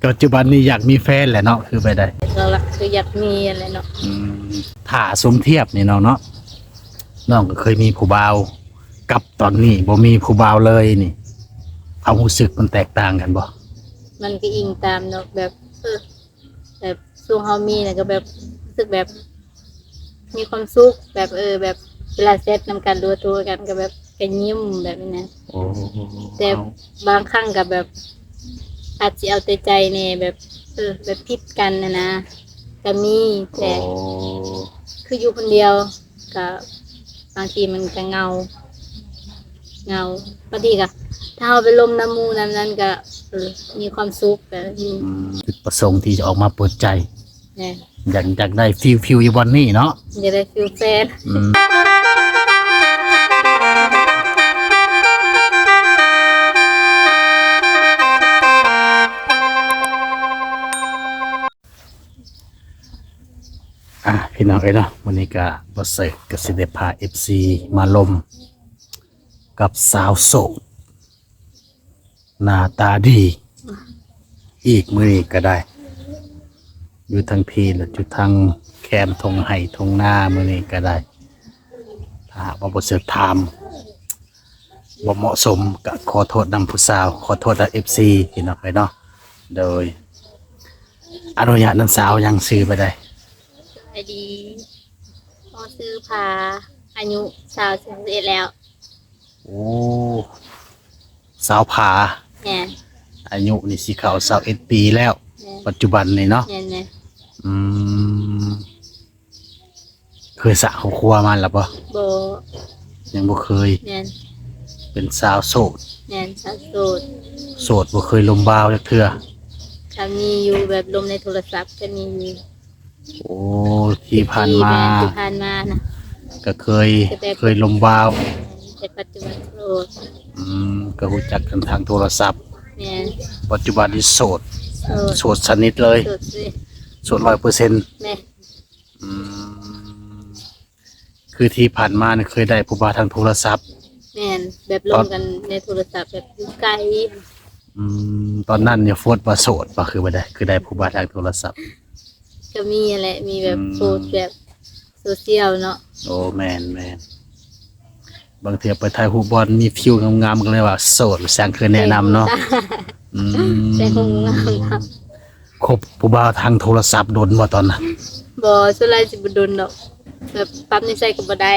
ປັດຈຸບັນນີ້ຢາກມີແຟນແຫຼະເນາະ ຄືໄປໄດ້ ຫຼັກໆຄືຢາກມີຫັ້ນແຫຼະເນາະ. ອືມ ຖ້າສົມທຽບນີ້ນ້ອງເນາະ ນ້ອງກໍເຄີຍມີຜູ້ບ່າວ ກັບຕອນນີ້ບໍ່ມີຜູ້ບ່າວເລີຍນີ້ ຄວາມຮູ້ສຶກມັນແຕກຕ່າງກັນບໍ່? ມັນກໍອີງຕາມເນາະ ແບບ ເອີ ແບບຊ່ວງເຮົາມີນະກໍແບບ ຮູ້ສຶກແບບ ມີຄວາມສຸກ ແບບ ເອີ ແບບເວລາແຊັດນຳກັນ ຫຼືວ່າໂທກັນກໍແບບກໍຍິ້ມແບບນີ້ນະ. ໂອ້ ແຕ່ບາງຄັ້ງກໍແບບ ອາດຊິເອົາແຕ່ໃຈແດ່ ແບບ ເອີ ແບບຜິດກັນຫັ້ນນະ ກໍມີ. ແຕ່ ໂອ້ ຄືຢູ່ຄົນດຽວ ກໍບາງທີມັນກໍເຫງົາ ເຫງົາ. ບາງທີກໍ ຖ້າເຮົາໄປລົມນຳໝູ່ນຳນັ້ນກໍ ເອີ ມີຄວາມສຸກແບບນີ້. ອືມ ຈຸດປະສົງທີ່ຈະອອກມາເປີດໃຈ ແມ່ນ ຢາກ ຢາກໄດ້ຟີລ ຟີລຢູ່ບ່ອນນີ້ເນາະ ຢາກໄດ້ຟີລແຟນ. ອືມ ອ່າ ພີ່ນ້ອງເອີຍເນາະ ມື້ນີ້ກະບໍ່ເສີກກະຊິໄດ້ພາເອັຟຊີມາລົມກັບສາວໂສດ ໜ້າຕາດີອີກມື້ນີ້ກໍໄດ້ ຢູ່ທາງພີ້ ແລະ ຢູ່ທາງແຄມທົ່ງໄຮ່ທົ່ງນາມື້ນີ້ກໍໄດ້. ຖ້າຫາກວ່າບໍ່ເສີກຖາມບໍ່ເໝາະສົມ ກໍຂໍໂທດນຳຜູ້ສາວ ຂໍໂທດນຳເອັຟຊີ ພີ່ນ້ອງເອີຍເນາະ. ໂດຍ ອະນຸຍາດນຳສາວຫຍັງ ຊື່ໄປໃດ? ສະບາຍດີ ນ້ອງຊື່ພາ ອາຍຸຊາວ ສິບເອັດແລ້ວ. ໂອ້ ສາວຜາ. ແມ່ນ. ອາຍຸນີ້ຊິເຂົ້າຊາວເອັດປີແລ້ວ. ແມ່ນ. ປັດຈຸບັນນີ້ເນາະ. ແມ່ນໆ. ອືມ ເຄີຍສ້າງຄອບຄົວມາແລ້ວບໍ່? ບໍ່. ຍັງບໍ່ເຄີຍ. ແມ່ນ. ເປັນສາວໂສດ. ແມ່ນ ສາວໂສດ. ໂສດ ບໍ່ເຄີຍລົມບ່າວຈັກເທື່ອ. ກໍມີຢູ່ ແບບລົມໃນໂທລະສັບກໍມີຢູ່. ໂອ້ ທີ່ຜ່ານມາ ທີ່ຜ່ານມານະ ກໍເຄີຍ ແຕ່ ເຄີຍລົມບ່າວ ແຕ່ປັດຈຸບັນໂສດ. ອືມ ກໍຮູ້ຈັກກັນທາງໂທລະສັບ. ແມ່ນ. ປັດຈຸບັນນີ້ໂສດ. ໂສດ ໂສດສະໜິດເລີຍ. ໂສດເລີຍ. ໂສດຮ້ອຍເປີເຊັນ. ແມ່ນ. ອືມ ຄືທີ່ຜ່ານມານີ້ເຄີຍໄດ້ຜູ້ບ່າວທາງໂທລະສັບ. ແມ່ນ ແບບລົມກັນໃນໂທລະສັບ ແບບຢູ່ໄກ. ອືມ ຕອນນັ້ນນີ້ໂພດວ່າໂສດບໍ່ ຄືວ່າໄດ້ ຄືໄດ້ຜູ້ບ່າວທາງໂທລະສັບ? ກໍມີຫັ້ນແຫຼະ ມີແບບ ອືມ ໂພດແບບໂຊຊຽວເນາະ. ໂອ້ ແມ່ນໆ ບາງເທື່ອໄປຖ່າຍຮູບບ່ອນມີວິວງາມໆ ກໍເລີຍວ່າໂສດ ຊ່າງຄືແນະນຳເນາະ. ອືມ ແຕ່ຄົງງາມ. ຄົບຜູ້ບ່າວທາງໂທລະສັບດົນບໍ່ຕອນນັ້ນ? ບໍ່ ສ່ວນຫຼາຍຊິບໍ່ດົນດອກ ແບບປັບນິໄສກໍບໍ່ໄດ້.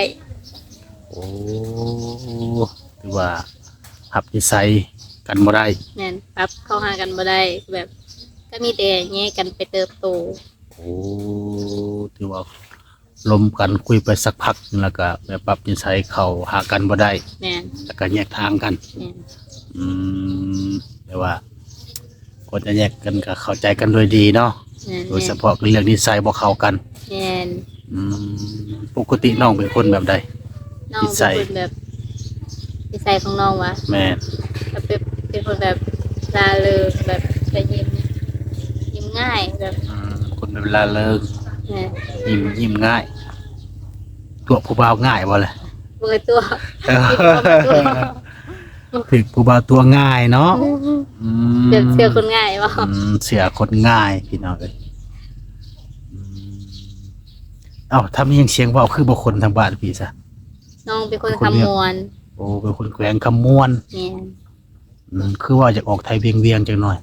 ໂອ້ ຖືວ່າປັບນິໄສກັນບໍ່ໄດ້. ແມ່ນ ປັບເຂົ້າຫາກັນບໍ່ໄດ້ ແບບກໍມີແຕ່ແຍກກັນໄປເຕີບໂຕ. ໂອ້ ຖືວ່າ ລົມກັນຄຸຍໄປສັກພັກໜຶ່ງ ແລ້ວກະແບບປັບນິໄສເຂົ້າຫາກັນບໍ່ໄດ້. ແມ່ນ. ແລ້ວກະແຍກທາງກັນ. ແມ່ນ. ອືມ ແຕ່ວ່າກ່ອນຈະແຍກກັນກະເຂົ້າໃຈກັນໂດຍດີເນາະ. ແມ່ນໆ. ໂດຍສະເພາະເລື່ອງນິໄສບໍ່ເຂົ້າກັນ. ແມ່ນ. ອືມ ປົກກະຕິນ້ອງເປັນຄົນແບບໃດ? ນ້ອງເປັນຄົນແບບ ນິໄສ ນິໄສຂອງນ້ອງຫວາ? ແມ່ນ. ກໍເປັນ ເປັນຄົນແບບລ່າເລີງ ແບບຈະຍິ້ມ ຍິ້ມງ່າຍແບບ ອືມ ຄົນແບບລ່າເລີງ. ແມ່ນ. ຍິ້ມ ຍິ້ມງ່າຍ. ຕົວະຜູ້ບ່າວງ່າຍບໍ່ລະ? ບໍ່ຕົວະ. ຖືກຜູ້ບ່າວຕົວະງ່າຍເນາະ. ອືມ ອືມ ແບບເຊື່ອຄົນງ່າຍບໍ່? ອືມ ເຊື່ອຄົນງ່າຍ ພີ່ນ້ອງເອີຍ. ອືມ ເອົ້າ ຖ້າມີຫຍັງສຽງເວົ້າ ຄືບໍ່ຄົນທາງບ້ານພີ້ຊະ? ນ້ອງເປັນຄົນຄຳມ່ວນ. ໂອ້ ເປັນຄົນແຂວງຄຳມ່ວນ. ແມ່ນ. ອືມ ຄືວ່າຢາກອອກໄທວຽງໆ ຈັກໜ່ອຍ.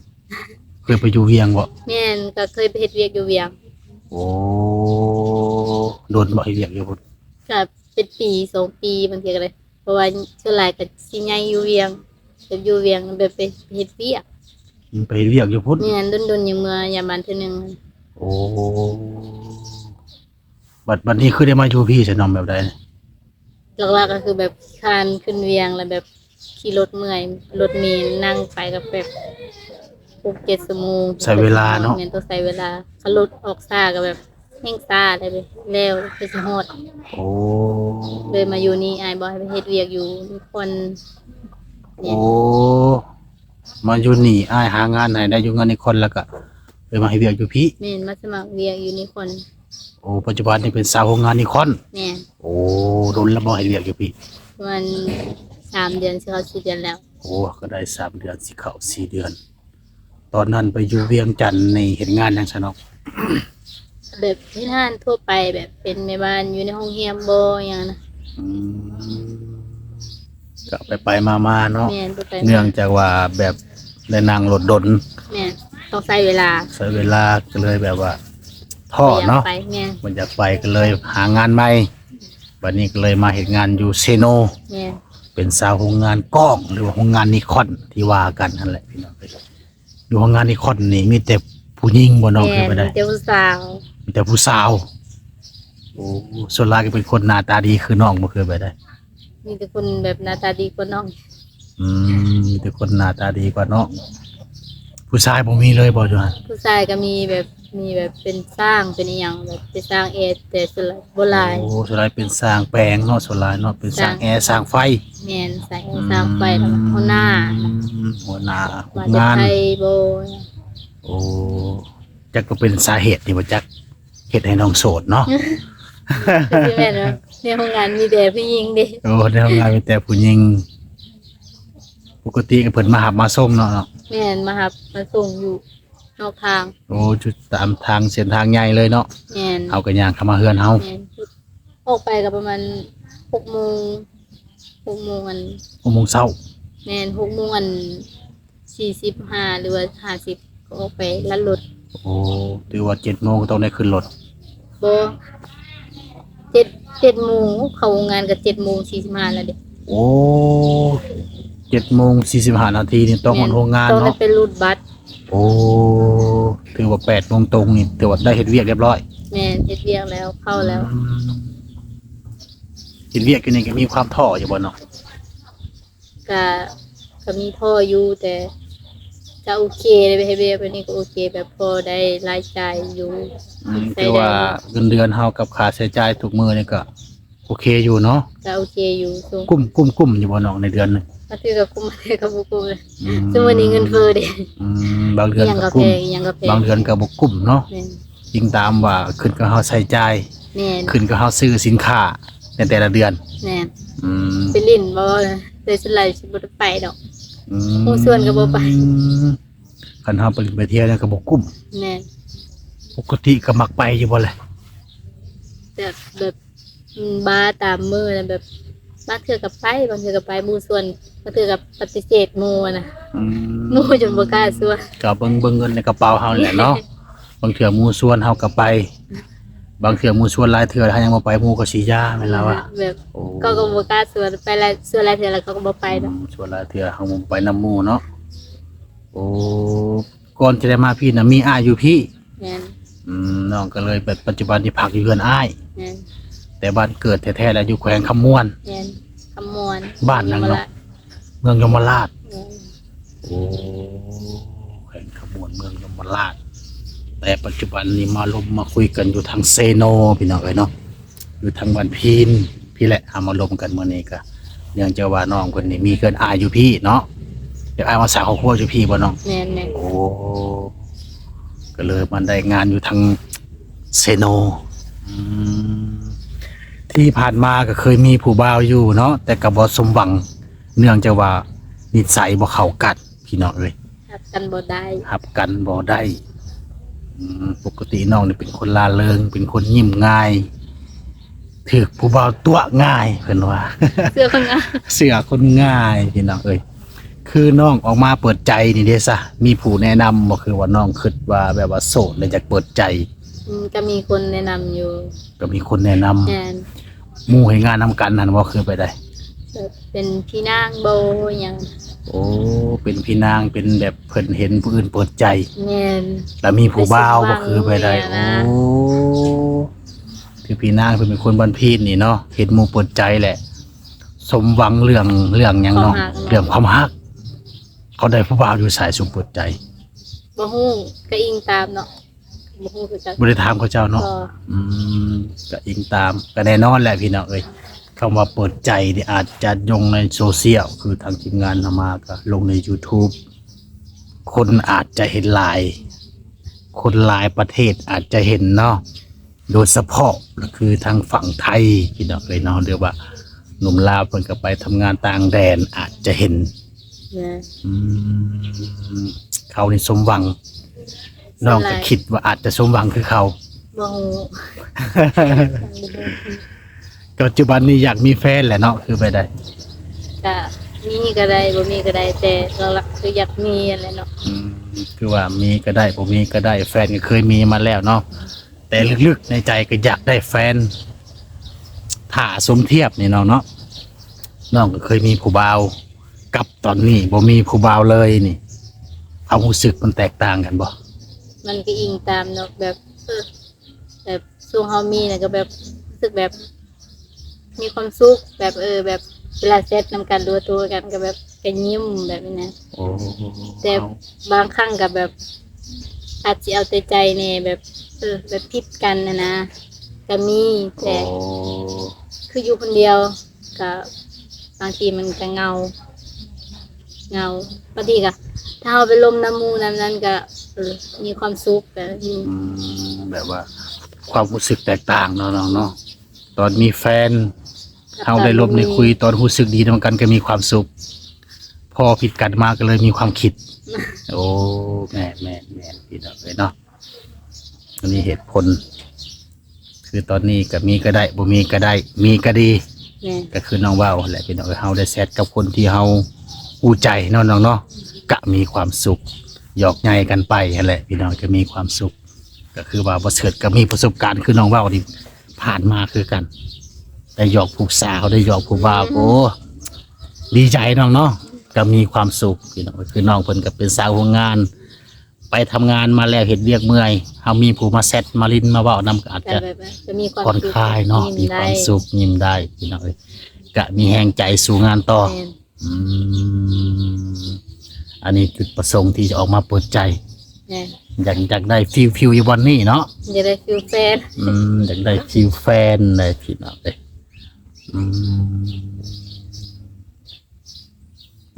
ເຄີຍໄປຢູ່ວຽງບໍ່? ແມ່ນ ກໍເຄີຍໄປເຮັດວຽກຢູ່ວຽງ. ໂອ້ ດົນບໍ່ເຮັດວຽກຢູ່ພຸ້ນ? ກໍເປັນປີສອງປີ ບາງເທື່ອກໍໄດ້ ເພາະວ່າສ່ວນຫຼາຍກໍຊິຍ້າຍຢູ່ວຽງ ແບບຢູ່ວຽງແບບໄປເຮັດວຽກ. ອືມ ໄປເຮັດວຽກຢູ່ພຸ້ນ? ແມ່ນ ດົນໆ ຍັງເມືອຢາມບ້ານເທື່ອໜຶ່ງ. ໂອ້ ບັດ ບັດນີ້ຄືໄດ້ມາຢູ່ພີ້ຊະນ້ອງ ແບບໃດ? ຫຼັກໆ ກໍຄືແບບຂ້ານຂຶ້ນວຽງ ແລ້ວແບບຂີ່ລົດເມື່ອຍ ລົດເມນັ່ງໄປກໍແບບຫົກເຈັດຊົ່ວໂມງ ໃຊ້ເວລາເນາະ. ແມ່ນ ຕ້ອງໃຊ້ເວລາ ຄັນລົດອອກຊ້າກໍແບບແຮ່ງຊ້າ ແລ້ວ ແລ້ວກໍຊິຮອດ. ໂອ້ ເລີຍມາຢູ່ນີ້ ອ້າຍບອກໃຫ້ໄປເຮັດວຽກຢູ່ນະຄອນ. ໂອ້ ມາຢູ່ນີ້ ອ້າຍຫາງານໃຫ້ ໄດ້ຢູ່ງານນະຄອນ ແລ້ວກໍເລີຍມາເຮັດວຽກຢູ່ພີ້. ແມ່ນ ມາສະໝັກວຽກຢູ່ນະຄອນ. ໂອ້ ປັດຈຸບັນນີ້ເປັນສາວໂຮງງານນະຄອນ. ແມ່ນ. ໂອ້ ດົນແລ້ວບໍ່ເຮັດວຽກຢູ່ພີ້? ປະມານສາມເດືອນ ຊິເຂົ້າສີ່ເດືອນແລ້ວ. ໂອ້ ກໍໄດ້ສາມເດືອນ ຊິເຂົ້າສີ່ເດືອນ. ແ ຕອນນັ້ນໄປຢູ່ວຽງຈັນນີ້ເຮັດງານຫຍັງຊະນ້ອງ? ແບບເຮັດງານທົ່ວໄປ ແບບເປັນແມ່ບ້ານຢູ່ໃນໂຮງແຮມບໍ ຫຍັງນະ. ອືມ ກະໄປໆມາໆເນາະ. ແມ່ນ ໄປໆມາ ເນື່ອງຈາກວ່າແບບໄດ້ນັ່ງລົດດົນ. ແມ່ນ ຕ້ອງໃຊ້ເວລາ ໃຊ້ເວລາ ກໍເລີຍແບບວ່າທໍ້ເນາະ. ບໍ່ຢາກໄປ ແມ່ນ ບໍ່ຢາກໄປ ກໍເລີຍຫາງານໃໝ່. ບັດນີ້ກໍເລີຍມາເຮັດງານຢູ່ເຊໂນ. ແມ່ນ ເປັນສາວໂຮງງານກ້ອງ ຫຼືວ່າໂຮງງານນິຄອນທີ່ວ່າກັນຫັ້ນແຫຼະພີ່ນ້ອງເອີຍ. ຢູ່ໂຮງງານນິຄອນນີ້ມີແຕ່ຜູ້ຍິງບໍ່ນ້ອງ? ແມ່ນ ຄືແບບໃດ? ມີແຕ່ຜູ້ສາວ ມີແຕ່ຜູ້ສາວ. ໂອ້ ສ່ວນຫຼາຍກໍເປັນຄົນໜ້າຕາດີຄືນ້ອງບໍ່? ຄືແບບໃດ? ມີແຕ່ຄົນແບບໜ້າຕາດີກວ່ານ້ອງ. ອືມ ມີແຕ່ຄົນໜ້າຕາດີກວ່ານ້ອງ. ຜູ້ຊາຍບໍ່ມີເລີຍບໍ່ຢູ່ຫັ້ນ? ຜູ້ຊາຍກໍມີແບບ ມີແບບເປັນຊ່າງເປັນອີ່ຫຍັງ ແບບເປັນຊ່າງແອ ແຕ່ສ່ວນຫຼາຍບໍ່ຫຼາຍ. ໂອ້ ສ່ວນຫຼາຍເປັນຊ່າງແປງເນາະ ສ່ວນຫຼາຍເນາະ ເປັນຊ່າງແອ ຊ່າງ ຊ່າງໄຟ. ແມ່ນ ຊ່າງແອ ອືມ ຊ່າງໄຟ ແລ້ວກໍຫົວໜ້າ ອືມ ຫົວໜ້າ ມາແຕ່ໄທບໍ. ໂອ້ ຈັກກໍເປັນສາເຫດນີ້ບໍ່ຈັກ ເຮັດໃຫ້ນ້ອງໂສດເນາະ. ຄືຊິແມ່ນວ່າໃນໂຮງງານມີແຕ່ຜູ້ຍິງເດ້. ໂອ້ ໃນໂຮງງານມີແຕ່ຜູ້ຍິງ. ປົກກະຕິກໍເພິ່ນມາຮັບມາສົ່ງເນາະ. ແມ່ນ ມາຮັບມາສົ່ງຢູ່ ນອກທາງ. ໂອ້ ຢູ່ຕາມທາງ ເສັ້ນທາງໃຫຍ່ເລີຍເນາະ. ແມ່ນ ເຮົາກໍຍ່າງເຂົ້າມາເຮືອນເຮົາ. ແມ່ນ ອອກໄປກໍປະມານຫົກໂມງ ຫົກໂມງອັນ ຫົກໂມງເຊົ້າ. ແມ່ນ ຫົກໂມງອັນສີ່ສິບຫ້າ ຫຼືວ່າຫ້າສິບ ກໍອອກໄປລັດລົດ. ໂອ້ ຖືວ່າເຈັດໂມງກໍຕ້ອງໄດ້ຂຶ້ນລົດ. ບໍ່ ເຈັດ ເຈັດໂມງ ເຂົ້າໂຮງງານກໍເຈັດໂມງສີ່ສິບຫ້າແລ້ວເດ້. ໂອ້ ເຈັດໂມງສີ່ສິບຫ້ານາທີນີ້ຕ້ອງຮອດໂຮງງານເນາະ. ແມ່ນ ຕ້ອງໄດ້ໄປຮູດບັດ. ໂອ້ ຖືວ່າແປດໂມງຕົງນີ້ ຖືວ່າໄດ້ເຮັດວຽກຮຽບຮ້ອຍ. ແມ່ນ ເຮັດວຽກແລ້ວ ເຂົ້າແລ້ວ. ອືມ ເຮັດວຽກຢູ່ນີ້ກໍມີຄວາມທໍ້ຢູ່ບໍ່ນ້ອງ? ກະ ກະມີທໍ້ຢູ່ ແຕ່ກະໂອເຄເດ້ ໄປເຮັດວຽກແບບນີ້ກໍໂອເຄ ແບບພໍໄດ້ລາຍຈ່າຍຢູ່. ອືມ ໃຊ້ໄດ້ ຖືວ່າເງິນເດືອນເຮົາກັບຄ່າໃຊ້ຈ່າຍທຸກມື້ນີ້ກະໂອເຄຢູ່ເນາະ. ກະໂອເຄຢູ່ ຊຸ ກຸ້ມ ກຸ້ມ ກຸ້ມຢູ່ບໍ່ນ້ອງໃນເດືອນໜຶ່ງ? ບາງເທື່ອກະກຸ້ມ ບາງເທື່ອກະບໍ່ກຸ້ມ. ອືມ ບາງເດືອນກະກຸ້ມ ອີ່ຫຍັງກະແພງ ອີ່ຫຍັງກະແພງ ບາງເດືອນກະບໍ່ກຸ້ມເນາະ. ແມ່ນ ອີງຕາມວ່າຂຶ້ນກັບເຮົາໃຊ້ຈ່າຍ. ແມ່ນ ຂຶ້ນກັບເຮົາຊື້ສິນຄ້າໃນແຕ່ລະເດືອນ. ແມ່ນ ອືມ ໄປຫຼິ້ນບໍ່? ແຕ່ສ່ວນຫຼາຍຊິບໍ່ໄດ້ໄປດອກ. ອືມ ໝູ່ຊວນກໍບໍ່ໄປ. ຄັນເຮົາໄປຫຼິ້ນໄປທ່ຽວແລ້ວກໍບໍ່ກຸ້ມ. ແມ່ນ ປົກກະຕິກໍມັກໄປຢູ່ບໍ່ແລະ? ແບບ ແບບ ອືມ ບາຕາມມື້ນະ ແບບບາງເທື່ອກໍໄປ ບາງເທື່ອກໍໄປ ໝູ່ຊວນ ບາງເທື່ອກໍປະຕິເສດໝູ່ນະ. ອືມ ໝູ່ຈົນບໍ່ກ້າຊວນ. ກໍເບິ່ງ ເບິ່ງເງິນໃນກະເປົາເຮົາແຫຼະເນາະ. ບາງເທື່ອໝູ່ຊວນເຮົາກໍໄປ ບາງເທື່ອໝູ່ຊວນຫຼາຍເທື່ອ ເຮົາຍັງບໍ່ໄປ ໝູ່ກໍຊິຢ້ານແມ່ນລະວ່າ. ແມ່ນ ແບບ ໂອ້ ເຂົາກໍບໍ່ກ້າຊວນ ໄປຫຼາຍ ຊວນຫຼາຍເທື່ອແລ້ວເຂົາກໍບໍ່ໄປດອກ. ອືມ ຊວນຫຼາຍເທື່ອເຮົາບໍ່ໄປນຳໝູ່ເນາະ. ໂອ້ ກ່ອນຈະໄດ້ມາພີ້ນະ ມີອ້າຍຢູ່ພີ້. ແມ່ນ ອືມ ນ້ອງກໍເລີຍແບບປັດຈຸບັນນີ້ພັກຢູ່ເຮືອນອ້າຍ. ແມ່ນ ແຕ່ບ້ານເກີດແທ້ໆແລ້ວຢູ່ແຂວງຄຳມ່ວນ. ແມ່ນ ຄຳມ່ວນ. ບ້ານຫຍັງເນາະ? ເມືອງຍົມມະລາດ. ເມືອງຍົມມະລາດ. ແມ່ນ ໂອ້ ແຂວງຄຳມ່ວນ ເມືອງຍົມມະລາດ. ແຕ່ປັດຈຸບັນນີ້ມາລົມມາຄຸຍກັນຢູ່ທາງເຊໂນ ພີ່ນ້ອງເອີຍເນາະ. ຢູ່ທາງບ້ານພີນພີ້ແຫຼະ ເຮົາມາລົມກັນມື້ນີ້ກະ ເນື່ອງຈາກວ່ານ້ອງເພິ່ນນີ້ມີເຮືອນອ້າຍຢູ່ພີ້ເນາະ. ແລ້ວອ້າຍມາສ້າງຄອບຄົວຢູ່ພີ້ບໍ່ນ້ອງ? ແມ່ນໆ. ໂອ້ ກໍເລີຍມາໄດ້ງານຢູ່ທາງເຊໂນ. ອືມ ທີ່ຜ່ານມາກໍເຄີຍມີຜູ້ບ່າວຢູ່ເນາະ ແຕ່ກໍບໍ່ສົມຫວັງ ເນື່ອງຈາກວ່ານິໄສບໍ່ເຂົ້າກັນ ພີ່ນ້ອງເອີຍ. ຮັບກັນບໍ່ໄດ້ ຮັບກັນບໍ່ໄດ້. ອືມ ປົກກະຕິນ້ອງນີ້ເປັນຄົນລ່າເລີງ ເປັນຄົນຍິ້ມງ່າຍ ຖືກຜູ້ບ່າວຕົວະງ່າຍ ເພິ່ນວ່າ ເຊື່ອຄົນງ່າຍ ເຊື່ອຄົນງ່າຍ ພີ່ນ້ອງເອີຍ. ຄືນ້ອງອອກມາເປີດໃຈນີ້ເດ້ຊະ ມີຜູ້ແນະນຳບໍ່? ຄືວ່ານ້ອງຄິດວ່າແບບວ່າໂສດແລ້ວຢາກເປີດໃຈ. ອືມ ກໍມີຄົນແນະນຳຢູ່. ກໍມີຄົນແນະນຳ. ແມ່ນ. ໝູ່ເຮັດງານນຳກັນຫັ້ນບໍ່ ຄືໄປໃດ? ແບບເປັນພີ່ນາງບໍ່ ຫຍັງ. ໂອ້ ເປັນພີ່ນາງ ເປັນແບບເພິ່ນເຫັນຜູ້ອື່ນເປີດໃຈ. ແມ່ນ. ແລ້ວມີຜູ້ບ່າວບໍ່ ຄືໄປໃດ? ໂອ້ ຄືພີ່ນາງເພິ່ນເປັນຄົນບ້ານພີນນີ້ເນາະ ເຫັນໝູ່ເປີດໃຈແຫຼະ ສົມຫວັງເລື່ອງ ເລື່ອງຫຍັງນ້ອງ? ເລື່ອງຄວາມຮັກ. ເຂົາໄດ້ຜູ້ບ່າວຢູ່ໃສ ຊຸມເປີດໃຈ? ບໍ່ຮູ້ ກໍອີງຕາມເນາະ. ບໍ່ຮູ້ຄືກັນ ບໍ່ໄດ້ຖາມເຂົາເຈົ້າເນາະ. ບໍ່. ອືມ ກະອີງຕາມ ກະແນ່ນອນແຫຼະພີ່ນ້ອງເອີຍ ຄຳວ່າເປີດໃຈນີ້ອາດຈະລົງໃນໂຊຊຽວ ຄືທາງທີມງານເຮົາມາກະລົງໃນຢູທູບ ຄົນອາດຈະເຫັນຫຼາຍ ຄົນຫຼາຍປະເທດອາດຈະເຫັນເນາະ ໂດຍສະເພາະກະຄືທາງຝັ່ງໄທພີ່ນ້ອງເອີຍເນາະ ຫຼືວ່າໜຸ່ມລາວເພິ່ນກະໄປທຳງານຕ່າງແດນອາດຈະເຫັນ ນະ ອືມ ເຂົານີ້ສົມຫວັງ ນ້ອງກໍຄິດວ່າອາດຈະສົມຫວັງຄືເຂົາ. ບໍ່ຮູ້ ປັດຈຸບັນນີ້ຢາກມີແຟນແຫຼະເນາະ ຄືໄປໄດ້? ກະມີກໍໄດ້ ບໍ່ມີກໍໄດ້ ແຕ່ຫຼັກໆຄືຢາກມີຫັ້ນແຫຼະເນາະ. ອືມ ຄືວ່າມີກໍໄດ້ ບໍ່ມີກໍໄດ້ ແຟນກໍເຄີຍມີມາແລ້ວເນາະ ແຕ່ເລິກໆໃນໃຈກໍຢາກໄດ້ແຟນ. ຖ້າສົມທຽບນີ້ນ້ອງເນາະ ນ້ອງກໍເຄີຍມີຜູ້ບ່າວ ກັບຕອນນີ້ບໍ່ມີຜູ້ບ່າວເລີຍນີ້ ຄວາມຮູ້ສຶກມັນແຕກຕ່າງກັນບໍ່? ມັນກໍອີງຕາມເນາະ ແບບ ເອີ ແບບຊ່ວງເຮົາມີນະກໍແບບ ຮູ້ສຶກແບບມີຄວາມສຸກ ແບບ ເອີ ແບບເວລາແຊັດນຳກັນ ຫຼືວ່າໂທກັນກໍແບບກະຍິ້ມແບບນີ້ນະ. ໂອ້ ແຕ່ບາງຄັ້ງກໍແບບ ອາດຊິເອົາແຕ່ໃຈແດ່ ແບບ ເອີ ແບບຜິດກັນຫັ້ນນະ ກໍມີ. ແຕ່ ໂອ້ ຄືຢູ່ຄົນດຽວ ກະບາງທີມັນກະເຫງົາ ເຫງົາ ບາງທີກະ ຖ້າເຮົາໄປລົມນຳໝູ່ນຳນັ້ນກະ ເອີ ມີຄວາມສຸກ ກະຢູ່. ອືມ ແບບວ່າຄວາມຮູ້ສຶກແຕກຕ່າງເນາະນ້ອງເນາະ ຕອນມີແຟນ ເຮົາໄດ້ລົມໄດ້ຄຸຍ ຕອນຮູ້ສຶກດີນຳກັນກໍມີຄວາມສຸກ ພໍຜິດກັນມາກໍເລີຍມີຄວາມຄິດ. ໂອ້ ແມ່ນໆໆ ພີ່ນ້ອງເອີຍເນາະ. ອັນນີ້ເຫດຜົນ ຄືຕອນນີ້ກໍມີກໍໄດ້ ບໍ່ມີກໍໄດ້ ມີກໍດີ. ແມ່ນ ກໍຄືນ້ອງເວົ້າຫັ້ນແຫຼະພີ່ນ້ອງເອີຍ ເຮົາໄດ້ແຊັດກັບຄົນທີ່ເຮົາຮູ້ໃຈເນາະນ້ອງເນາະ ກະມີຄວາມສຸກ ຫຍອກໃຍກັນໄປຫັ້ນແຫຼະພີ່ນ້ອງ ກໍມີຄວາມສຸກ. ກໍຄືວ່າບໍ່ເສີດກໍມີປະສົບການຄືນ້ອງເວົ້ານີ້ຜ່ານມາຄືກັນ ໄດ້ຫຍອກຜູ້ສາວ ໄດ້ຫຍອກຜູ້ບ່າວ ໂອ້ ດີໃຈນ້ອງເນາະ ກໍມີຄວາມສຸກພີ່ນ້ອງ. ຄືນ້ອງເພິ່ນກໍເປັນສາວໂຮງງານ ໄປທຳງານມາແລ້ວເຮັດວຽກເມື່ອຍ ເຮົາມີຜູ້ມາແຊັດມາຫຼິ້ນມາເວົ້ານຳ ກໍອາດຈະຜ່ອນຄາຍເນາະ ມີຄວາມສຸກ ຍິ້ມໄດ້ພີ່ນ້ອງເອີຍ ກະມີແຮງໃຈສູ້ງານຕໍ່. ອືມ ອັນນີ້ຈຸດປະສົງທີ່ຈະອອກມາເປີດໃຈ ຢາກ ຢາກໄດ້ຟີລ ຟີລຢູ່ບ່ອນນີ້ເນາະ ຢາກໄດ້ຟີລແຟນ. ອືມ ຢາກໄດ້ຟີລແຟນເລີຍພີ່ນ້ອງເອີຍ. ອືມ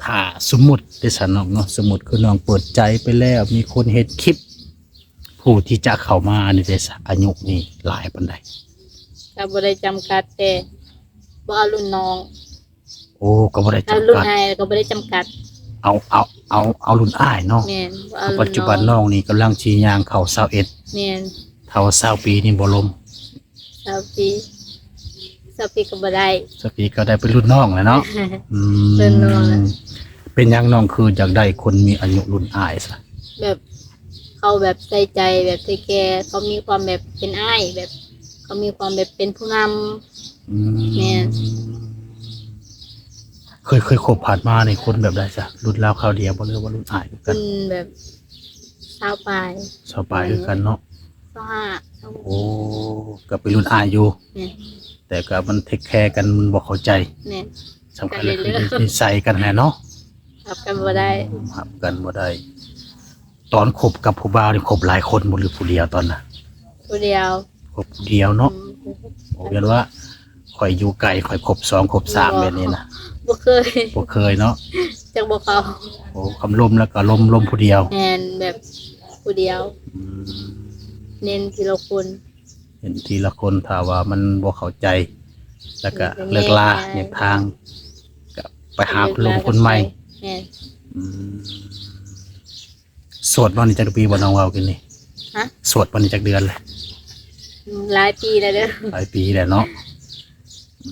ຖ້າສົມມຸດເດ້ຊັ້ນນ້ອງເນາະ ສົມມຸດຄືນ້ອງເປີດໃຈໄປແລ້ວ ມີຄົນເຫັນຄລິບ ຜູ້ທີ່ຈະເຂົ້າມານີ້ເດ້ຊະ ອາຍຸນີ້ຫຼາຍປານໃດ? ກໍບໍ່ໄດ້ຈຳກັດ ແຕ່ບໍ່ເອົາລຸ້ນນ້ອງ. ໂອ້ ກໍບໍ່ໄດ້ຈຳກັດ ລຸ້ນອ້າຍກໍບໍ່ໄດ້ຈຳກັດ. ເອົາ ເອົາ ເອົາ ເອົາລຸ້ນອ້າຍເນາະ. ແມ່ນ ເອົາລຸ້ນນ້ອງ. ປັດຈຸບັນນ້ອງນີ້ກຳລັງຊິຍ່າງເຂົ້າຊາວເອັດ. ແມ່ນ ຖ້າວ່າຊາວປີນີ້ບໍ່ລົມ ຊາວປີ ຊາວປີກໍບໍ່ໄດ້ ຊາວປີກໍໄດ້ເປັນລຸ້ນນ້ອງແລ້ວເນາະ. ອືມ ເປັນໜ້ອງ ເປັນຫຍັງນ້ອງຄືຢາກໄດ້ຄົນມີອາຍຸລຸ້ນອ້າຍຊະ? ແບບເຂົາແບບໃສ່ໃຈ ແບບເທກແຄ ເຂົາມີຄວາມແບບເປັນອ້າຍ ແບບເຂົາມີຄວາມແບບເປັນຜູ້ນຳ. ອືມ ແມ່ນ ເຄີຍ ເຄີຍຄົບຜ່ານມານີ້ຄົນແບບໃດຊະ? ລຸ້ນລາວຄາວດຽວບໍ່ ຫຼືວ່າລຸ້ນອ້າຍຄືກັນ? ເປັນແບບຊາວປາຍ ຊາວປາຍຄືກັນເນາະ. ຊາວຫ້າ ຊາວຫົກ ໂອ້ ກໍເປັນລຸ້ນອ້າຍຢູ່. ແມ່ນ ແຕ່ກໍມັນເທກແຄກັນ ມັນບໍ່ເຂົ້າໃຈ. ແມ່ນ ສຳຄັນກໍຄືນິໄສກັນແຫຼະເນາະ ຮັບກັນບໍ່ໄດ້ ຮັບກັນບໍ່ໄດ້. ຕອນຄົບກັບຜູ້ບ່າວນີ້ຄົບຫຼາຍຄົນບໍ່ ຫຼືຜູ້ດຽວຕອນນັ້ນ? ຜູ້ດຽວ ຄົບຜູ້ດຽວເນາະ. ອືມ ໂອ້ ຢ້ານວ່າຂ້ອຍຢູ່ໄກ ຂ້ອຍຄົບສອງຄົບສາມແບບນີ້ນະ. ບໍ່ເຄີຍ ບໍ່ເຄີຍເນາະ ຈັກບໍ່ເຂົ້າ. ໂອ້ ຄຳລົມແລ້ວກໍລົມ ລົມຜູ້ດຽວ. ແມ່ນ ແບບຜູ້ດຽວ. ອືມ ເນັ້ນທີລະຄົນ ເຫັນທີລະຄົນ ຖ້າວ່າມັນບໍ່ເຂົ້າໃຈ ແລ້ວກະເລີກລາແຍກທາງ ກະໄປຫາລົມຄົນໃໝ່. ແມ່ນ ອືມ ໂສດມານີ້ຈັກປີບໍ່ ນ້ອງເວົ້າກິນນີ້? ຮະ ໂສດມານີ້ຈັກເດືອນແລ້ວ? ອືມ ຫຼາຍປີແລ້ວເດີ ຫຼາຍປີແລ້ວເນາະ. ອື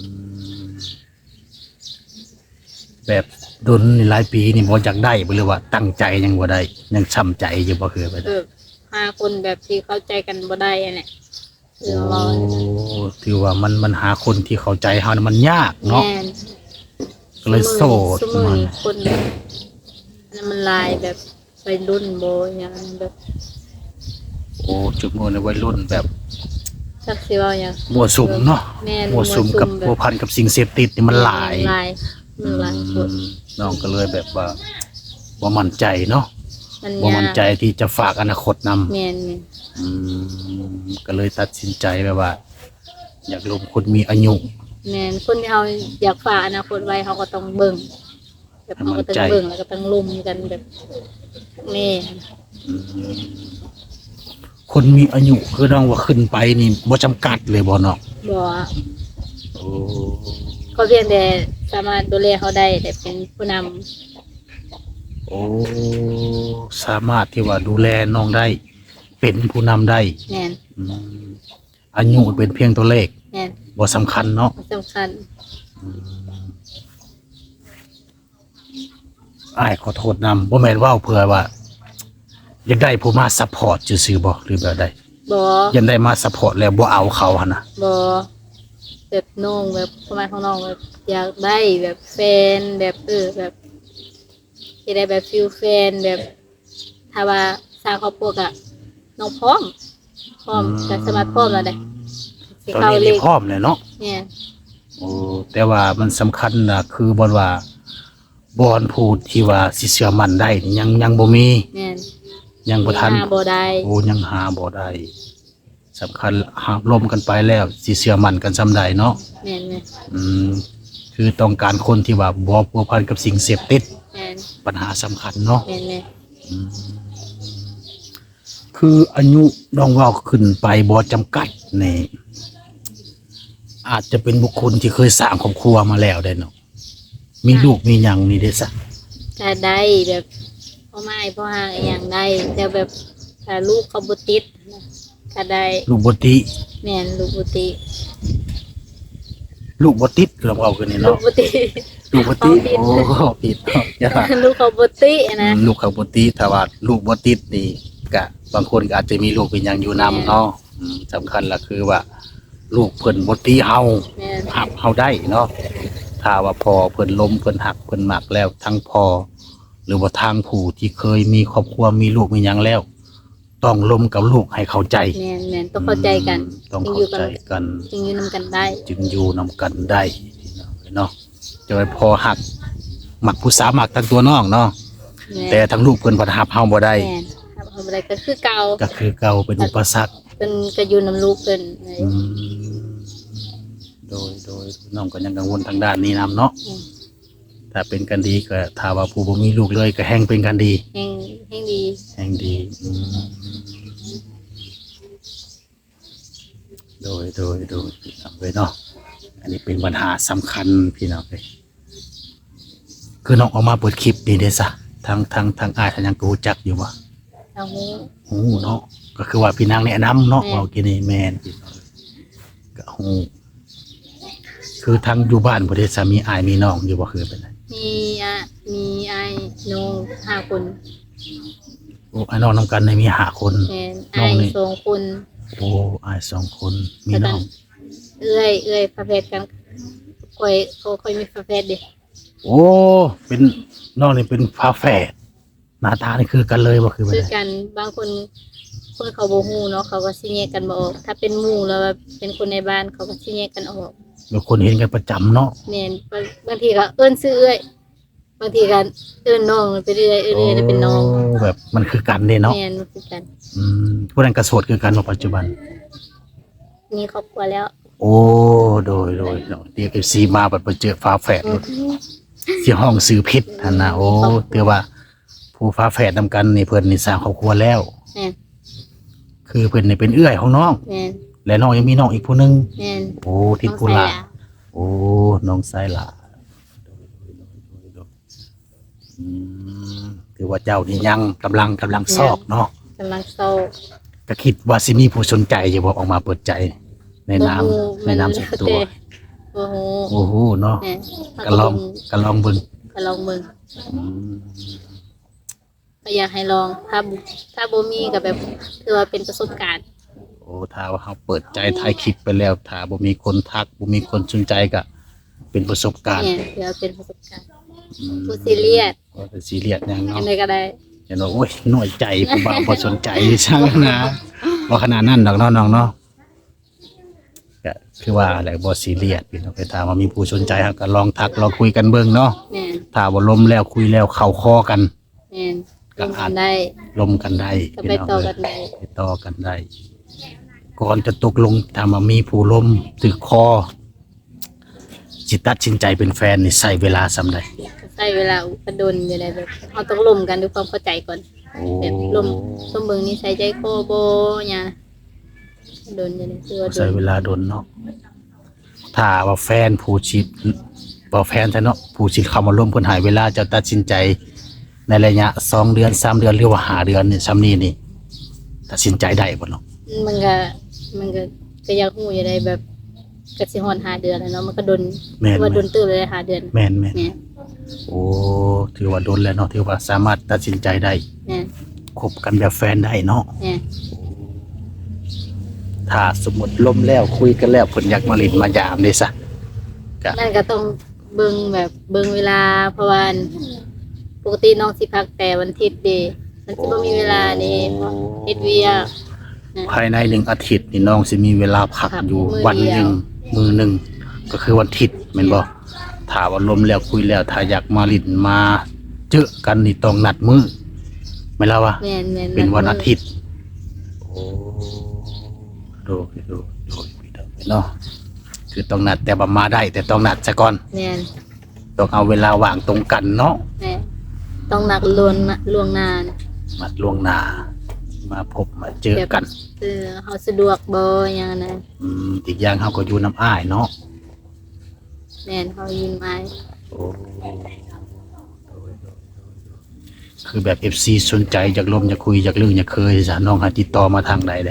ມ ແບບດົນນີ້ ຫຼາຍປີນີ້ບໍ່ຢາກໄດ້ບໍ່ ຫຼືວ່າຕັ້ງໃຈຍັງບໍ່ໄດ້ ຍັງຊ້ຳໃຈຢູ່ບໍ່? ຄືແບບ ເອີ ຫາຄົນແບບທີ່ເຂົ້າໃຈກັນບໍ່ໄດ້ຫັ້ນແຫຼະ. ໂອ້ ຖືວ່າມັນ ມັນຫາຄົນທີ່ເຂົ້າໃຈເຮົານະມັນຍາກເນາະ. ແມ່ນ ກໍເລີຍໂສດ. ຊຸມື້ນີ້ຄົນ ອັນນັ້ນມັນຫຼາຍ ແບບໄວລຸ້ນບໍ່ ຫຍັງແບບ ໂອ້ ຊຸມື້ນີ້ໄວລຸ້ນແບບ ຈັກຊິເວົ້າຫຍັງ ມົ້ວສຸມເນາະ. ແມ່ນ ມົ້ວສຸມກັບພົວພັນກັບສິ່ງເສບຕິດນີ້ມັນຫຼາຍ. ຫຼາຍ ອືມ ຫຼາຍຄົນ ນ້ອງກໍເລີຍແບບວ່າບໍ່ໝັ້ນໃຈເນາະ ບໍ່ໝັ້ນໃຈທີ່ຈະຝາກອະນາຄົດນຳ. ແມ່ນ ອືມ ກໍເລີຍຕັດສິນໃຈແບບວ່າ ຢາກລົມຄົນມີອາຍຸ. ແມ່ນ ຄົນທີ່ເຮົາຢາກຝາກອະນາຄົດໄວ້ ເຮົາກໍຕ້ອງເບິ່ງ ແບບເຮົາກໍຕ້ອງເບິ່ງ ແລ້ວກໍຕ້ອງລົມກັນແບບ ແມ່ນ. ອືມ ຄົນມີອາຍຸຄືນ້ອງວ່າຂຶ້ນໄປນີ້ບໍ່ຈຳກັດເລີຍບໍ່ນ້ອງ? ບໍ່. ໂອ້ ຂໍພຽງແຕ່ສາມາດດູແລເຮົາໄດ້ ແບບເປັນຜູ້ນຳ ໂອ້ ສາມາດທີ່ວ່າດູແລນ້ອງໄດ້ ເປັນຜູ້ນຳໄດ້. ແມ່ນ. ອືມ ອາຍຸເປັນພຽງຕົວເລກ ແມ່ນ ບໍ່ສຳຄັນເນາະ ບໍ່ສຳຄັນ. ອືມ ອ້າຍຂໍໂທດນຳ ບໍ່ແມ່ນເວົ້າເພື່ອວ່າຢາກໄດ້ຜູ້ມາຊັບພອດຊື່ໆບໍ່ ຫຼືແບບໃດ? ບໍ່ ຢາກໄດ້ມາຊັບພອດແລ້ວບໍ່ເອົາເຂົາຫັ້ນນະ? ບໍ່ ແບບນ້ອງ ແບບຄວາມໝາຍຂອງນ້ອງແບບຢາກໄດ້ແບບແຟນ ແບບ ເອີ ແບບຢາກໄດ້ແບບຟີລແຟນ ແບບ ຖ້າວ່າສ້າງຄອບຄົວກະນ້ອງພ້ອມ ພ້ອມ ອືມ ກະສາມາດພ້ອມແລ້ວເດ້ ຊິເຂົ້າເລກ ຕອນນີ້ນີ້ພ້ອມແລ້ວເນາະ. ແມ່ນ. ໂອ້ ແຕ່ວ່າມັນສຳຄັນນະ ຄືບ່ອນວ່າ ບ່ອນຜູ້ທີ່ວ່າຊິເຊື່ອໝັ້ນໄດ້ນີ້ຍັງ ຍັງບໍ່ມີ. ແມ່ນ. ຍັງບໍ່ທັນ ຫາບໍ່ໄດ້. ໂອ້ ຍັງຫາບໍ່ໄດ້ ສຳຄັນ ຫາລົມກັນໄປແລ້ວ ຊິເຊື່ອໝັ້ນກັນສ່ຳໃດເນາະ. ແມ່ນໆ. ອືມ ຄືຕ້ອງການຄົນທີ່ວ່າບໍ່ພົວພັນກັບສິ່ງເສບຕິດ. ແມ່ນ. ບັນຫາສຳຄັນເນາະ. ແມ່ນໆ. ອືມ ຄືອາຍຸນ້ອງເວົ້າຂຶ້ນໄປບໍ່ຈຳກັດນີ້ ອາດຈະເປັນບຸກຄົນທີ່ເຄີຍສ້າງຄອບຄົວມາແລ້ວໄດ໋ເນາະ. ມີລູກມີຫຍັງນີ້ເດ້ຊະ? ກະໄດ້ ແບບພໍ່ໝ້າຍພໍ່ຫາກອີ່ຫຍັງໄດ້ ແຕ່ແບບຖ້າລູກເຂົາບໍ່ຕິດນະ ກະໄດ້. ລູກບໍ່ຕິ? ແມ່ນ ລູກບໍ່ຕິ. ລູກບໍ່ຕິດ ຄືເວົ້າຄືນີ້ເນາະ ລູກບໍ່ຕິ ລູກບໍ່ຕິ. ເວົ້າຜິດ ໂອ້ ຜິດເນາະ ຢ່າ ລູກເຂົາບໍ່ຕິນະ. ອືມ ລູກເຂົາບໍ່ຕິ ຖ້າວ່າລູກບໍ່ຕິດນີ້ ກະບາງຄົນກະອາດຈະມີລູກເປັນຫຍັງຢູ່ນຳເນາະ. ແມ່ນ. ອືມ ສຳຄັນລະຄືວ່າ ລູກເພິ່ນບໍ່ຕິເຮົາ ແມ່ນ ຮັບເຮົາໄດ້ເນາະ. ຖ້າວ່າພໍ່ເພິ່ນລົມ ເພິ່ນຮັກ ເພິ່ນມັກແລ້ວ ທັງພໍ່ ຫຼືວ່າທາງຜູ້ທີ່ເຄີຍມີຄອບຄົວ ມີລູກມີຫຍັງແລ້ວ ຕ້ອງລົມກັບລູກໃຫ້ເຂົ້າໃຈ. ແມ່ນໆ ຕ້ອງເຂົ້າໃຈກັນ ອືມ ຕ້ອງເຂົ້າໃຈກັນ ຈຶ່ງຢູ່ນຳກັນໄດ້ ຈຶ່ງຢູ່ນຳກັນໄດ້ເນາະ. ຈະໄດ້ພໍຮັກ ມັກຜູ້ສາວ ມັກທັງຕົວນ້ອງເນາະ. ແມ່ນ. ແຕ່ທາງລູກເພິ່ນພັດຮັບເຮົາບໍ່ໄດ້. ແມ່ນ ຮັບເຮົາບໍ່ໄດ້ກໍຄືເກົ່າ ກໍຄືເກົ່າ ເປັນອຸປະສັກ. ເພິ່ນກໍຢູ່ນຳລູກເພິ່ນ. ອືມ ໂດຍ ໂດຍ ນ້ອງກໍຍັງກັງວົນທາງດ້ານນີ້ນຳເນາະ. ແມ່ນ. ຖ້າເປັນກັນດີກໍ ຖ້າວ່າຜູ້ບໍ່ມີລູກເລີຍກໍແຮ່ງເປັນກັນດີ ແຮ່ງ ແຮ່ງດີ ແຮ່ງດີ. ອືມ ໂດຍ ໂດຍ ໂດຍ ພີ່ນ້ອງເອີຍເນາະ. ອັນນີ້ເປັນບັນຫາສຳຄັນພີ່ນ້ອງເອີຍ. ຄືນ້ອງອອກມາເປີດຄລິບນີ້ເດ້ຊະ ທາງ ທາງ ທາງອ້າຍທາງຫຍັງກໍຮູ້ຈັກຢູ່ບໍ່? ກໍຮູ້ ຮູ້ເນາະ ກໍຄືວ່າພີ່ນາງແນະນຳເນາະ. ແມ່ນ. ເວົ້າກີ້ນີ້ແມ່ນ ກໍຮູ້. ຄືທາງຢູ່ບ້ານບໍ່ໄດ້ສາມີອ້າຍມີນ້ອງຢູ່ບໍ່ ຄືເປັນໃດ? ມີ ອະ ມີອ້າຍນ້ອງຫ້າຄົນ. ໂອ້ ອ້າຍນ້ອງນຳກັນນີ້ມີຫ້າຄົນ. ແມ່ນ. ນ້ອງນີ້ ອ້າຍສອງຄົນ. ໂອ້ ອ້າຍສອງຄົນ ມີນ້ອງ ເອື້ອຍ ເອື້ອຍຝາແຝດກັນ. ຂ້ອຍ ຂ້ອຍມີຝາແຝດເດ້. ໂອ້ ເປັນ ນ້ອງນີ້ເປັນຝາແຝດ. ໜ້າຕານີ້ຄືກັນເລີຍບໍ່ ຄືແບບໃດ? ຄືກັນ. ບາງຄົນ ຄົນເຂົາບໍ່ຮູ້ເນາະ ເຂົາກໍຊິແຍກກັນບໍ່ອອກ. ຖ້າເປັນໝູ່ ຫຼືວ່າເປັນຄົນໃນບ້ານ ເຂົາກໍຊິແຍກກັນອອກ. ແລ້ວຄົນເຫັນກັນປະຈຳເນາະ. ແມ່ນ. ບາງ ບາງທີກໍເອີ້ນຊື່ເອື້ອຍ ບາງທີກໍເອີ້ນນ້ອງເປັນເອື້ອຍ ເອີ້ນເອື້ອຍເປັນນ້ອງ. ໂອ້ ແບບມັນຄືກັນເດ້ເນາະ. ແມ່ນ ມັນຄືກັນ. ອືມ ຜູ້ນັ້ນກໍໂສດຄືກັນບໍ່ປັດຈຸບັນ? ມີຄອບຄົວແລ້ວ. ໂອ້ ໂດຍ ໂດຍ ໂດຍ. ດຽວເອັຟຊີມາບັດໄປເຈີຝາແຝດ ອືມ ໂລດ ຊິຮ້ອງຊື່ຜິດຫັ້ນນະ. ໂອ້ ມີຄອບຄົວ ຖືວ່າຜູ້ຝາແຝດນຳກັນນີ້ ເພິ່ນນີ້ສ້າງຄອບຄົວແລ້ວ. ແມ່ນ. ຄືເພິ່ນນີ້ເປັນເອື້ອຍຂອງນ້ອງ. ແມ່ນ. ແລະນ້ອງຍັງມີນ້ອງອີກຜູ້ໜຶ່ງ. ແມ່ນ. ໂອ້ ຕິດຜູ້ຫຼ້າ. ນ້ອງຊາຍຫຼ້າ. ໂອ້ ນ້ອງຊາຍຫຼ້າ. ອືມ ຖືວ່າເຈົ້ານີ້ຍັງກຳລັງ ກຳລັງຊອກເນາະ. ກຳລັງຊອກ. ກໍຄິດວ່າຊິມີຜູ້ສົນໃຈຢູ່ບໍ່ ອອກມາເປີດໃຈໃນນາມ ໃນນາມສ່ວນຕົວ? ບໍ່ຮູ້ ບໍ່ຮູ້ເນາະ. ແມ່ນ. ກໍລອງ ກໍລອງເບິ່ງ ກໍລອງເບິ່ງ. ອືມ ກໍຢາກໃຫ້ລອງ ຖ້າ ຖ້າບໍ່ມີກໍແບບ ຖືວ່າເປັນປະສົບການ. ໂອ້ ຖ້າວ່າເຮົາເປີດໃຈ ອືມ ຖ່າຍຄລິບໄປແລ້ວ ຖ້າບໍ່ມີຄົນທັກ ບໍ່ມີຄົນສົນໃຈ ກໍເປັນປະສົບການ. ແມ່ນ ຖືວ່າເປັນປະສົບການ. ອືມ ບໍ່ຊີຣຽສ ບໍ່ໄດ້ຊີຣຽສຫຍັງເນາະ. ອັນໃດກໍໄດ້. ເຫັນວ່າ ໂອ້ຍ ນ້ອຍໃຈ ຜູ້ບ່າວບໍ່ສົນໃຈ ຊັ້ນນະ. ບໍ່ຂະໜາດນັ້ນດອກເນາະ ນ້ອງເນາະ. ກໍຄືວ່າແຫຼະ ບໍ່ຊີຣຽສພີ່ນ້ອງ. ຖ້າວ່າມີຜູ້ສົນໃຈ ເຮົາກໍລອງທັກ ລອງຄຸຍກັນເບິ່ງເນາະ. ແມ່ນ. ຖ້າວ່າລົມແລ້ວ ຄຸຍແລ້ວ ເຂົ້າຄໍກັນ ແມ່ນ ລົມກັນໄດ້ ລົມກັນໄດ້ ກໍໄປຕໍ່ກັນໄດ້ ພີ່ນ້ອງເອີຍ ໄປຕໍ່ກັນໄດ້. ກ່ອນຈະຕົກລົງ ຖ້າວ່າມີຜູ້ລົມຖືກຄໍ ຊິຕັດສິນໃຈເປັນແຟນນີ້ ໃຊ້ເວລາສ່ຳໃດ? ໃຊ້ເວລາ ໂອ້ ກໍດົນຢູ່ໄດ໋ ແບບເຮົາຕ້ອງລົມກັນດ້ວຍຄວາມເຂົ້າໃຈກ່ອນ. ໂອ້ ແບບລົມ ຊົມເບິ່ງນິໄສໃຈຄໍບໍ່ຫຍັງ ດົນຢູ່ເດ ຖືວ່າດົນ ໃຊ້ເວລາດົນເນາະ. ຖ້າວ່າແຟນຜູ້ຊິ ບໍ່ແຟນຊະເນາະ ຜູ້ຊິເຂົ້າມາລົມ ເພິ່ນໃຫ້ເວລາເຈົ້າຕັດສິນໃຈ ໃນໄລຍະສອງເດືອນ ສາມເດືອນ ຫຼືວ່າຫ້າເດືອນນີ້ ຊ່ຳນີ້ນີ້ ຕັດສິນໃຈໄດ້ບໍ່ເນາະ? ມັນກະ ມັນກະ ກະຢາກຮູ້ຢູ່ໃດ໋ ແບບ ກະຊິຮອດຫ້າເດືອນແລ້ວເນາະ ມັນກະດົນ ແມ່ນ ຖືວ່າ ແມ່ນ ດົນເຕີບແລ້ວ ຫ້າເດືອນ. ແມ່ນ ແມ່ນ ແມ່ນ. ໂອ້ ຖືວ່າດົນແລ້ວເນາະ ຖືວ່າສາມາດຕັດສິນໃຈໄດ້. ແມ່ນ. ຄົບກັນແບບແຟນໄດ້ເນາະ. ແມ່ນ. ຖ້າສົມມຸດລົມແລ້ວ ຄຸຍກັນແລ້ວ ເພິ່ນຢາກມາຫຼິ້ນມາຢາມເດຊະ? ກະ ນັ້ນກະຕ້ອງເບິ່ງແບບ ເບິ່ງເວລາ ເພາະວ່າ ອັນ ປົກກະຕິນ້ອງຊິພັກແຕ່ວັນທິດເດ ມັນຊິບໍ່ມີເວລາເດ ເຮັດວຽກ. ພາຍໃນໜຶ່ງອາທິດນີ້ ນ້ອງຊິມີເວລາພັກຢູ່ວັນໜຶ່ງ ມື້ໜຶ່ງ ກໍຄືວັນທິດແມ່ນບໍ່? ຖ້າວ່າລົມແລ້ວຄຸຍແລ້ວ ຖ້າຢາກມາຫຼິ້ນມາເຈີກັນນີ້ ຕ້ອງນັດມື້ ແມ່ນລະວະ? ແມ່ນໆ ເປັນວັນອາທິດ. ໂອ້ ໂດຍ ໂດຍ ໂດຍ ເນາະ ຄືຕ້ອງນັດ ແຕ່ວ່າມາໄດ້ ແຕ່ຕ້ອງນັດຊະກ່ອນ. ແມ່ນ. ຕ້ອງເອົາເວລາວ່າງຕົງກັນເນາະ. ແມ່ນ. ຕ້ອງນັດລ່ວງໜ້າ ລ່ວງໜ້າ ນັດລ່ວງໜ້າ ມາພົບມາເຈີກັນ ແບບ ເອີ ເຮົາສະດວກບໍ່ ຫຍັງນະ. ອືມ ອີກຢ່າງເຮົາກໍຢູ່ນຳອ້າຍເນາະ. ແມ່ນ ເຮົາຢູ່ນຳອ້າຍ. ໂອ້ ໂດຍ ໂດຍ ໂດຍ ໂດຍ ຄືແບບເອັຟຊີສົນໃຈ ຢາກລົມ ຢາກຄຸຍ ຢາກລຶ້ງ ຢາກເຄີຍ ຊະ ນ້ອງໃຫ້ຕິດຕໍ່ມາທາງໃດເດ?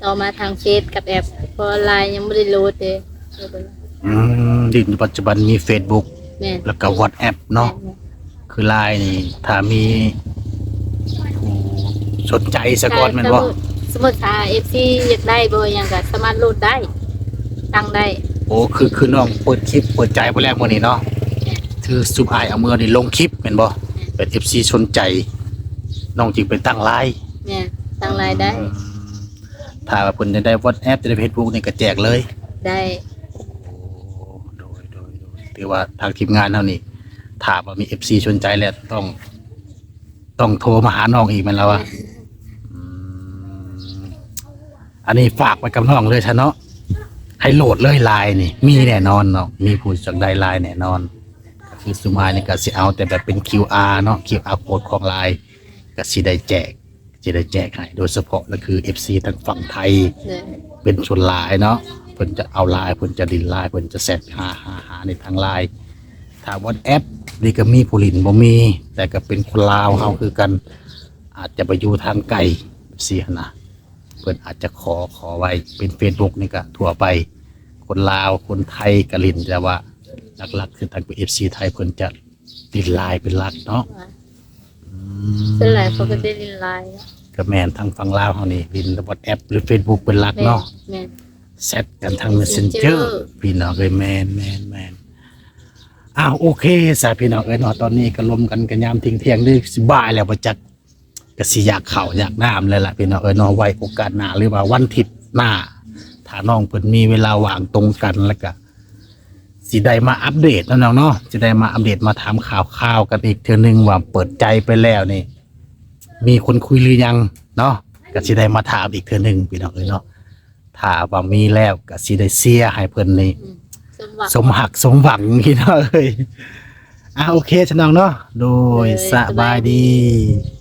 ຕໍ່ມາທາງເຟສກັບແອັບ ເພາະວ່າລາຍຍັງບໍ່ໄດ້ໂຫຼດເດ. ອືມ ດິ້ນປັດຈຸບັນມີເຟສບຸກ ແມ່ນ ແລ້ວກໍວັອດແອັບເນາະ. ແມ່ນ ຄືລາຍນີ້ ຖ້າມີຜູ້ສົນໃຈສະກ່ອນແມ່ນບໍ່? ສົມມຸດ ສົມມຸດຖ້າເອັຟຊີຢາກໄດ້ບໍ່ຫຍັງກໍສາມາດໂຫຼດໄດ້ ຕັ້ງໄດ້. ໂອ້ ຄື ຄືນ້ອງເປີດຄລິບເປີດໃຈໄປແລ້ວມື້ນີ້ເນາະ ແມ່ນ ຄືຊຸມອ້າຍເອົາເມືອນີ້ລົງຄລິບແມ່ນບໍ່? ແມ່ນ. ເປັນເອັຟຊີສົນໃຈ ນ້ອງຈຶ່ງໄປຕັ້ງລາຍ. ແມ່ນ ຕັ້ງລາຍໄດ້. ອືມ ຖ້າວ່າເພິ່ນຈະໄດ້ວັອດແອັບ ຈະໄດ້ເຟສບຸກນີ້ກໍແຈກເລີຍ ໄດ້. ໂອ້ ໂດຍ ໂດຍ ໂດຍ ຖືວ່າທາງທີມງານເຮົານີ້ ຖ້າວ່າມີເອັຟຊີສົນໃຈແລ້ວ ຕ້ອງ ຕ້ອງໂທມາຫານ້ອງອີກແມ່ນລະວະ? ແມ່ນ. ອືມ ອັນນີ້ຝາກໄວ້ກັບນ້ອງເລີຍຊະເນາະ ໃຫ້ໂຫຼດເລີຍລາຍນີ້ ມີແນ່ນອນເນາະ ມີຜູ້ຢາກໄດ້ລາຍແນ່ນອນ. ກໍຄືຊຸມອ້າຍນີ້ກໍຊິເອົາແຕ່ແບບເປັນຄິວອາເນາະ ຄິວອາໂຄດຂອງລາຍ ກໍຊິໄດ້ແຈກ ຊິໄດ້ແຈກໃຫ້ ໂດຍສະເພາະກໍຄືເອັຟຊີທາງຝັ່ງໄທ ແມ່ນ ເປັນສ່ວນຫຼາຍເນາະ ເພິ່ນຈະເອົາລາຍ ເພິ່ນຈະຫຼິ້ນລາຍ ເພິ່ນຈະແຊັດຫາ ຫາ ຫາໃນທາງລາຍ. ຖ້າວັອດແອັບນີ້ກໍມີຜູ້ຫຼິ້ນບໍ່ມີ ແຕ່ກໍເປັນຄົນລາວເຮົາຄືກັນ ອາດຈະໄປຢູ່ທາງໄກ ເອັຟຊີຫັ້ນນະ ເພິ່ນອາດຈະຂໍ ຂໍໄວ້. ເປັນເຟສບຸກນີ້ກໍທົ່ວໄປ ຄົນລາວ ຄົນໄທກໍຫຼິ້ນ ແຕ່ວ່າຫຼັກໆຄືທາງເອັຟຊີໄທ ເພິ່ນຈະຫຼິ້ນລາຍເປັນຫຼັກເນາະ. ອືມ ສ່ວນຫຼາຍເຂົາກໍໄດ້ຫຼິ້ນລາຍເນາະ. ກໍແມ່ນ ທາງຝັ່ງລາວເຮົານີ້ຫຼິ້ນວັອດແອັບ ຫຼືເຟສບຸກເປັນຫຼັກເນາະ. ແມ່ນ ແຊັດກັນທາງເມສເຊັນເຈີ ເມສເຊັນເຈີ ພີ່ນ້ອງເອີຍ. ແມ່ນ ແມ່ນ ແມ່ນ. ອ້າວ ໂອເຄຊະ ພີ່ນ້ອງເອີຍເນາະ ຕອນນີ້ກໍລົມກັນກໍຍາມທ່ຽງໆ ຫຼືຊິບ່າຍແລ້ວບໍ່ຈັກ ກໍຊິຢາກເຂົ້າຢາກນ້ຳແລ້ວລະ ພີ່ນ້ອງເອີຍເນາະ. ໄວ້ໂອກາດໜ້າ ຫຼືວ່າວັນທິດໜ້າ ຖ້ານ້ອງເພິ່ນມີເວລາວ່າງຕົງກັນ ແລ້ວກໍຊິໄດ້ມາອັບເດດເນາະນ້ອງເນາະ ຊິໄດ້ມາອັບເດດ ມາຖາມຂ່າວໆກັນອີກເທື່ອໜຶ່ງວ່າເປີດໃຈໄປແລ້ວນີ້ ມີຄົນຄຸຍຫຼືຍັງເນາະ ກໍຊິໄດ້ມາຖາມອີກເທື່ອໜຶ່ງ ພີ່ນ້ອງເອີຍເນາະ. ຖ້າວ່າມີແລ້ວກໍຊິໄດ້ເຊຍໃຫ້ເພິ່ນນີ້ ອືມ ສົມຫວັງ ສົມຮັກສົມຫວັງ ພີ່ນ້ອງເອີຍ. ອ່າ ໂອເຄຊະນ້ອງເນາະ ໂດຍ ເອີຍ ສະບາຍດີ ສະບາຍດີ.